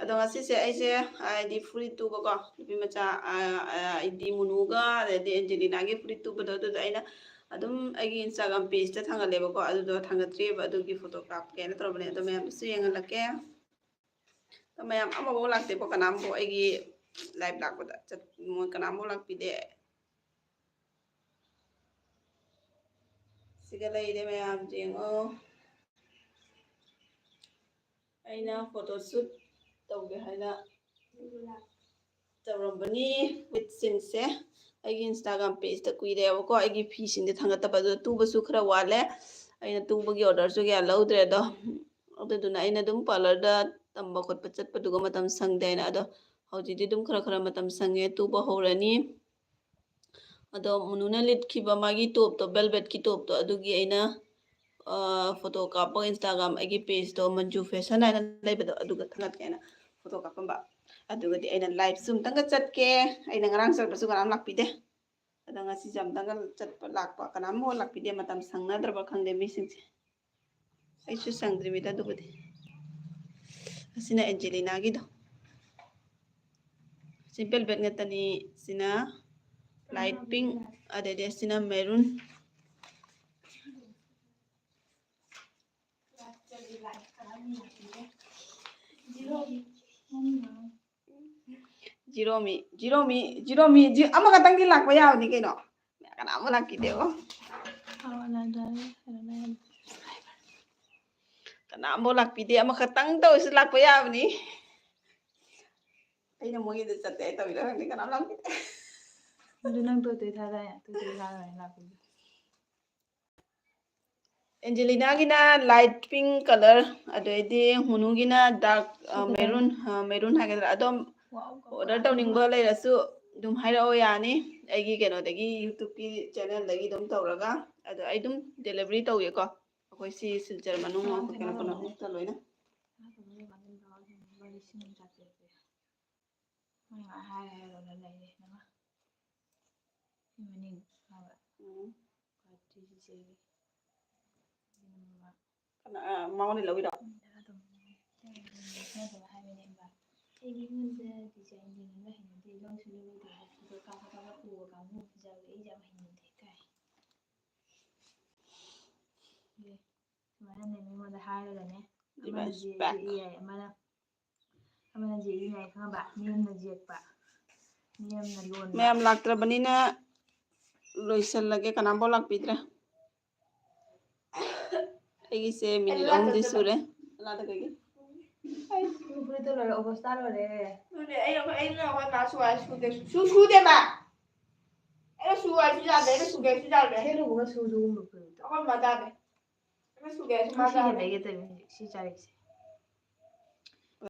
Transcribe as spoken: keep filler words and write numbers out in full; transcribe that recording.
ꯑꯗꯣ ꯉꯁꯤꯁꯦ ꯑꯩꯁꯦ ꯍꯥꯏꯗꯤ ꯐꯨꯔꯤꯠ ꯇꯨꯕꯀꯣ, ꯅꯨꯄꯤ ꯃꯆꯥ, ꯑ, ꯑ, ꯑꯩꯗꯤ ꯃꯨꯅꯨꯒ ꯑꯗꯩꯗꯤ ꯑꯦꯟꯖꯦꯂꯤꯅꯥꯒꯤ ꯐꯨꯔꯤꯠ ꯇꯨꯕꯗꯣ, ꯑꯗꯨꯗꯣ ꯑꯩꯅ ꯑꯗꯨꯝ ꯑꯩꯒꯤ Instagram page ꯇ ꯊꯥꯡꯒꯠꯂꯦꯕꯀꯣ, ꯑꯗꯨꯗꯣ ꯊꯥꯡꯒꯠꯇ꯭ꯔꯤꯑꯕ, ꯑꯗꯨꯒꯤ ꯐꯣꯇꯣ ꯀꯥꯞꯀꯦꯅ ꯇꯧꯔꯕꯅꯦ꯫ ꯑꯗꯣ ꯃꯌꯥꯝꯗꯁꯨ ꯌꯦꯡꯍꯜꯂꯛꯀꯦ꯫ ꯑꯗꯣ ꯃꯌꯥꯝ ꯑꯃꯐꯥꯎ ꯂꯥꯛꯇꯦꯀꯣ, ꯀꯅꯥꯝꯐꯥꯎ ꯑꯩꯒꯤ live ꯂꯥꯛꯄꯗ ꯆꯠ-, ꯃꯣꯏ ꯀꯅꯥꯝꯐꯥꯎ ꯂꯥꯛꯄꯤꯗꯦ꯫ ꯁꯤꯒ ꯂꯩꯔꯦ ꯃꯌꯥꯝ, ꯌꯦꯡꯉꯣ꯫ ꯑꯩꯅ photo shoot ꯇꯧꯒꯦ ꯍꯥꯏꯅ ꯇꯧꯔꯝꯕꯅꯤ꯫ ꯐꯨꯔꯤꯠꯁꯤꯡꯁꯦ ꯑꯩꯒꯤ Instagram page ꯇ ꯀꯨꯏꯔꯦꯕꯀꯣ, ꯑꯩꯒꯤ ꯐꯤꯁꯤꯡꯁꯦ ꯊꯥꯡꯒꯠꯇꯕ, ꯑꯗꯨ ꯇꯨꯕꯁꯨ ꯈꯔ ꯋꯥꯠꯂꯦ꯫ ꯑꯩꯅ ꯇꯨꯕꯒꯤ order ꯁꯨ ꯀꯌꯥ ꯂꯧꯗ꯭ꯔꯦ ꯑꯗꯣ, ꯑꯗꯨꯗꯨꯅ ꯑꯩꯅ ꯑꯗꯨꯝ parlour ꯗ ꯇꯝꯕ ꯈꯣꯠꯄ ꯆꯠꯄꯗꯨꯒ ꯃꯇꯝ ꯁꯪꯗꯦ ꯍꯥꯏꯅ꯫ ꯑꯗꯣ ꯍꯧꯖꯤꯛꯇꯤ ꯑꯗꯨꯝ ꯈꯔ ꯈꯔ ꯃꯇꯝ ꯁꯪꯉꯦ, ꯇꯨꯕ ꯍꯧꯔꯅꯤ꯫ ꯑꯗꯣ ꯃꯨꯅꯨꯅ ꯂꯤꯠꯈꯤꯕ ꯃꯥꯒꯤ top ꯇꯣ, velvet ꯀꯤ top ꯇꯣ, ꯑꯗꯨꯒꯤ ꯑꯩꯅ, ꯑ, photo ꯀꯥꯞꯄꯒ Instagram ꯑꯩꯒꯤ page ꯇꯣ, ꯃꯟꯖꯨ Fashion ꯍꯥꯏꯅ ꯂꯩꯕꯗꯣ, ꯑꯗꯨꯒ ꯊꯥꯒꯠꯀꯦ ꯍꯥꯏꯅ photo ꯀꯥꯞꯄꯝꯕ꯫ ꯑꯗꯨꯒꯗꯤ ꯑꯩꯅ live ꯁꯨ ꯑꯝꯇꯪꯒ ꯆꯠꯀꯦ꯫ ꯑꯩꯅ ꯉꯔꯥꯡ ꯆꯠꯄꯁꯨ ꯀꯅꯥꯝ ꯂꯥꯛꯄꯤꯗꯦ꯫ ꯑꯗꯣ ꯉꯁꯤꯁꯦ ꯑꯝꯇꯪꯒ ꯆꯠꯄ ꯂꯥꯛꯄ, ꯀꯅꯥꯝ ꯂꯥꯛꯄꯤꯗꯦ꯫ ꯃꯇꯝ ꯁꯪꯅꯗ꯭ꯔꯕ ꯈꯪꯗꯦ ꯃꯤꯁꯤꯡꯁꯦ꯫ ꯑꯩꯁꯨ ꯁꯪꯗ꯭ꯔꯤꯃꯤꯗ ꯑꯗꯨꯕꯨꯗꯤ꯫ ꯑꯁꯤꯅ ꯑꯦꯟꯖꯦꯂꯤꯅꯥꯒꯤꯗꯣ꯫ ꯁꯤ velvet ꯉꯥꯛꯇꯅꯤ꯫ ꯁꯤꯅ light pink, ꯑꯗꯩꯗꯤ ꯑꯁꯤꯅ maroon꯫ ꯖꯤꯔꯣꯃꯤ, ꯖꯤꯔꯣꯃꯤ, ꯖꯤꯔꯣꯃꯤ, ꯖꯤ-, ꯑꯃꯈꯛꯇꯪꯗꯤ ꯂꯥꯛꯄ ꯌꯥꯕꯅꯤ ꯀꯩꯅꯣ꯫ ꯀꯅꯥꯝ ꯂꯥꯛꯄꯤꯗꯦꯕꯣ꯫ ꯀꯅꯥꯝꯐꯥꯎ ꯂꯥꯛꯄꯤꯗꯦ꯫ ꯑꯃꯈꯛꯇꯪ ꯇꯧꯔꯁꯨ ꯂꯥꯛꯄ ꯌꯥꯕꯅꯤ꯫ ꯑꯩꯅ ꯃꯣꯏꯒꯤꯗ ꯆꯠꯇꯦ ꯍꯥꯏ ꯇꯧꯔꯤꯔ ꯈꯪꯗꯦ, ꯀꯅꯥꯝ ꯂꯥꯛꯄꯤꯗꯦ꯫ ꯑꯗꯨ ꯅꯪ ꯇꯣꯏ ꯇꯣꯏ ꯊꯥꯗꯥꯏꯅꯦ? ꯇꯣꯏ ꯇꯣꯏ ꯊꯥꯗꯥꯏꯅꯦ ꯂꯥꯛꯄꯗꯤ? ꯑꯦꯟꯖꯦꯂꯤꯅꯥꯒꯤꯅ light pink colour, ꯑꯗꯩꯗꯤ ꯃꯨꯅꯨꯒꯤꯅ dark, ꯑ, ꯁꯤ ꯈꯛꯇꯪ꯫ Maroon, ꯑ, maroon ꯍꯥꯏꯒꯗ꯭ꯔꯥ? ꯑꯗꯨꯝ wow, order ꯇꯧꯅꯤꯡꯕ ꯂꯩꯔꯁꯨ ꯑꯗꯨꯝ ꯍꯥꯏꯔꯛꯑꯣ, ꯌꯥꯅꯤ꯫ ꯑꯩꯒꯤ ꯀꯩꯅꯣꯗꯒꯤ, YouTube ꯀꯤ channel ꯗꯒꯤ ꯑꯗꯨꯝ ꯇꯧꯔꯒ, ꯑꯗꯣ ꯑꯩ ꯑꯗꯨꯝ delivery ꯇꯧꯒꯦꯀꯣ꯫ ꯑꯩꯈꯣꯏ ꯁꯤ ꯁꯤꯜꯆꯔ ꯃꯅꯨꯡ ꯀꯩꯅꯣ ꯄꯨꯝꯅꯃꯛꯇ ꯂꯣꯏꯅ꯫ ꯃꯣꯏ ꯉꯥꯏ ꯍꯥꯏꯔ ꯍꯥꯏꯔ ꯂꯩꯔꯦ ꯅꯃ꯫ ꯁꯤ ꯃꯅꯤꯡ ꯐꯥꯕ꯫ ꯎꯝ꯫ ꯄꯥꯔꯇꯤ ꯆꯤꯆꯦꯒꯤ꯫ ꯁꯤꯅ ꯃꯃꯥ꯫ ꯀꯅꯥ, ꯑ, ꯃꯉꯣꯟꯗ ꯂꯧꯏꯔꯣ? ꯎꯝ, ꯑꯗꯨꯝ꯫ ꯅꯠꯇꯕ ꯍꯥꯏꯕꯅꯦꯕ꯫ ꯑꯩ ꯃꯤꯉꯣꯟꯗ ꯗꯤꯖꯥꯏꯟ ꯌꯦꯡꯍꯟꯕ ꯍꯩꯅꯗꯦ, ꯂꯧꯁꯨ ꯂꯧꯔꯣꯏꯗꯕ, ꯐꯣꯇꯣ ꯀꯥꯞꯄ ꯀꯥꯞꯄ ꯄꯨꯕ ꯀꯥꯡꯕꯨ ꯑꯃꯁꯨ ꯌꯥꯎꯋꯦ, ꯑꯩꯁꯦ ꯌꯥꯝ ꯍꯩꯅꯗꯦ ꯀꯥꯏ꯫ ꯑꯦ, ꯁꯨꯃꯥꯏꯅꯅꯦ ꯃꯤꯉꯣꯟꯗ ꯍꯥꯏꯔꯒꯅꯦ, ꯑꯃꯅ ꯖꯦꯛ ꯖꯦꯛꯏ ꯌꯥꯏ, ꯑꯃꯅ ꯑꯃꯅ ꯖꯦꯛꯏ ꯌꯥꯏ, ꯈꯪꯉꯕ? ꯃꯤ ꯑꯃꯅ ꯖꯦꯛꯄ, ꯃꯤ ꯑꯃꯅ ꯂꯣꯟꯕ꯫ ꯃꯌꯥꯝ ꯂꯥꯛꯇ꯭ꯔꯕꯅꯤꯅ ꯂꯣꯏꯁꯜꯂꯒꯦ, ꯀꯅꯥꯝꯐꯥꯎ ꯂꯥꯛꯄꯤꯗ꯭ꯔꯦ꯫ ꯑꯩꯒꯤꯁꯦ ꯃꯤꯅꯤꯠ ꯑꯍꯨꯝꯗꯤ ꯁꯨꯔꯦ꯫ ꯑꯂꯥꯗ ꯀꯩꯒꯤ? ꯑꯩ ꯐꯨꯔꯤꯠꯇꯣ ꯂꯣꯏꯔꯦ, ꯑꯣꯕꯁꯇꯥ ꯂꯣꯏꯔꯦ꯫ ꯑꯗꯨꯅꯦ ꯑꯩꯅ, ꯑꯩꯅ ꯑꯩꯈꯣꯏ ꯃꯥ ꯁꯨ ꯍꯥꯏ ꯁꯨꯗꯦ, ꯁꯨ, ꯁꯨꯗꯦꯕ꯫ ꯑꯩꯅ ꯁꯨ ꯍꯥꯏꯁꯨ ꯌꯥꯗꯦ, ꯑꯩꯅ ꯁꯨꯒꯦ ꯍꯥꯏꯁꯨ ꯌꯥꯗꯦ꯫ ꯁꯦꯠꯂꯨꯕꯒ ꯁꯨ ꯑꯗꯨꯒꯨꯝꯕ ꯐꯨꯔꯤꯠꯇꯣ꯫ ꯑꯩꯈꯣꯏ ꯃꯥ ꯇꯥꯗꯦ꯫ ꯑꯩꯅ ꯁꯨꯒꯦ ꯍꯥꯏꯁꯨ ꯃꯥ ꯁꯤꯅ ꯇꯥꯗꯦ꯫ ꯂꯩꯒꯦ ꯇꯧꯔꯤꯅꯦ ꯍꯧꯖꯤꯛ, ꯁꯤ ꯆꯥꯔꯤꯁꯦ꯫